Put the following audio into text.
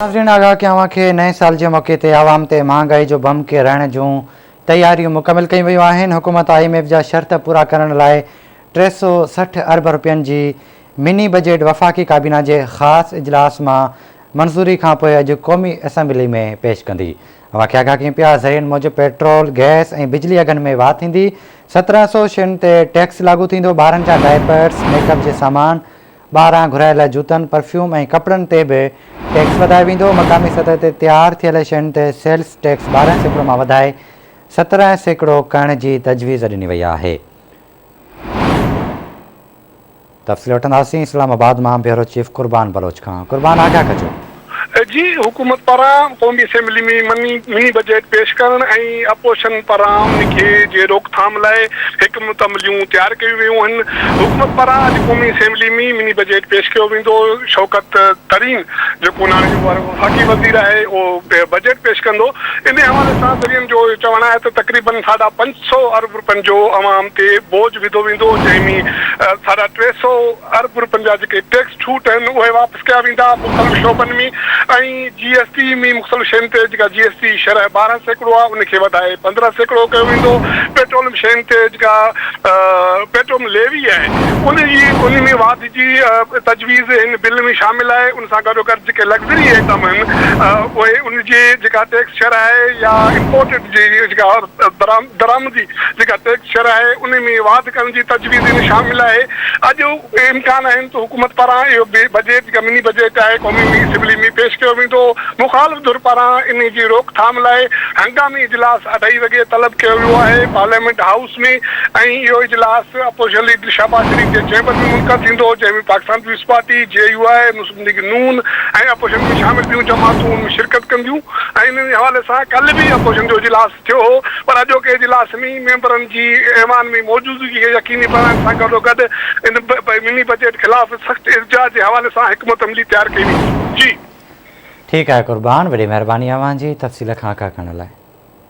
ناظرين آگاهه ڪيان اوهان کي نئين سال جي موقعي تي عوام تي مهانگائي جو بم ڪيرائڻ جون تياريون مڪمل ڪيون ويون آهن حڪومت I M F جا شرط پورا ڪرڻ لاء 360 ارب رپين جي مني بجيٽ وفاقي ڪابينا جي خاص اجلاس مان منظوري کانپوء اڄ قومي اسيمبلي ۾ پيش ڪندي اوهان کي آگاهه ڪيون پيا ذريعن موجب پيٽرول گئس ۽ بجلي اگهن ۾ واڌ ٿيندي 17 سو شين تي ٽيڪس لاڳو ٿيندو ٻارن جا ڊائپرز ميڪ اپ جي سامان ٻاهران گهرايل جوتن، پرفيوم ۽ ڪپڙن تي به ٽيڪس وڌايو ويندو، مقامي سطح تي تيار ٿيل شين تي سيلز ٽيڪس 12% مان وڌائي 17% ڪرڻ جي تجويز ڏني وئي آهي. تفصيل وٺنداسين اسلام آباد مان بيورو چيف قربان بلوچ کان، قربان آگاهه ڪجو. جي حڪومت پاران قومي اسيمبلي ۾ مني مني بجيٽ پيش ڪرڻ ۽ اپوزيشن پاران ان کي جي روڪٿام لاء حڪمت عمليون تيار ڪيون ويون آهن. حڪومت پاران اڄ قومي اسيمبلي ۾ مني بجيٽ پيش ڪيو ويندو. شوڪت ترين جيڪو ناڻي وارو وفاقي وزير آهي اهو بجيٽ پيش ڪندو. انهي حوالي سان ذريعن جو اهو چوڻ آهي ته تقريبن ساڍا 500 ارب روپين جو عوام تي بوجهه وڌو ويندو جنهن ۾ ساڍا 300 ارب روپين جا جيڪي ٽيڪس ڇوٽ آهن اهي واپس ڪيا ويندا، مختلف شعبن ۾ ۽ جي ايس ٽي ۾ مختلف شين تي جيڪا جي ايس ٽي شرح 12% آهي ان کي وڌائي 15% ڪيو ويندو، پيٽروليم شين تي جيڪا پيٽروليم ليوي آهي ان جي ان ۾ واڌ جي تجويز هن بل ۾ شامل آهي، ان سان گڏوگڏ جيڪي لگزري آئٽم آهن اهي ان جي جيڪا ٽيڪس شرح آهي يا امپورٽڊ جي جيڪا درآمدي جيڪا ٽيڪس شرح آهي ان ۾ واڌ ڪرڻ جي تجويز ان شامل آهي، اڄ. اهي امڪان آهن ته حڪومت پاران اهو بجيٽ جيڪا مني بجيٽ آهي قومي اسيمبلي ۾ پيش ڪيو ويندو. مخالف ڌر پاران انهي جي روڪٿام لاء هنگامي اجلاس اڍائي وڳي طلب ڪيو ويو آهي پارليامينٽ هائوس ۾ ۽ اهو اجلاس اپوزيشن ليڊر شهباز شريف جي چيمبر ۾ منعقد ٿيندو جنهن ۾ Pakistan Peoples Party, J U I, Muslim League Noon ۽ opposition ۾ شامل ٻيون جماعتون ان ۾ شرڪت ڪنديون ۽ انهي حوالي سان ڪلهه به اپوزيشن جو اجلاس ٿيو هو پر اڄوڪي اجلاس ۾ ميمبرن جي ايوان ۾ موجودگي کي يقيني بڻائڻ سان گڏوگڏ ان مني بجيٽ خلاف سخت احتجاج جي حوالي سان حڪمت عملي تيار ڪئي ويندي. جي. ٺيڪ آهي قربان وڏي مهرباني اوهان جي تفصيل کان آگاهه ڪرڻ لاء.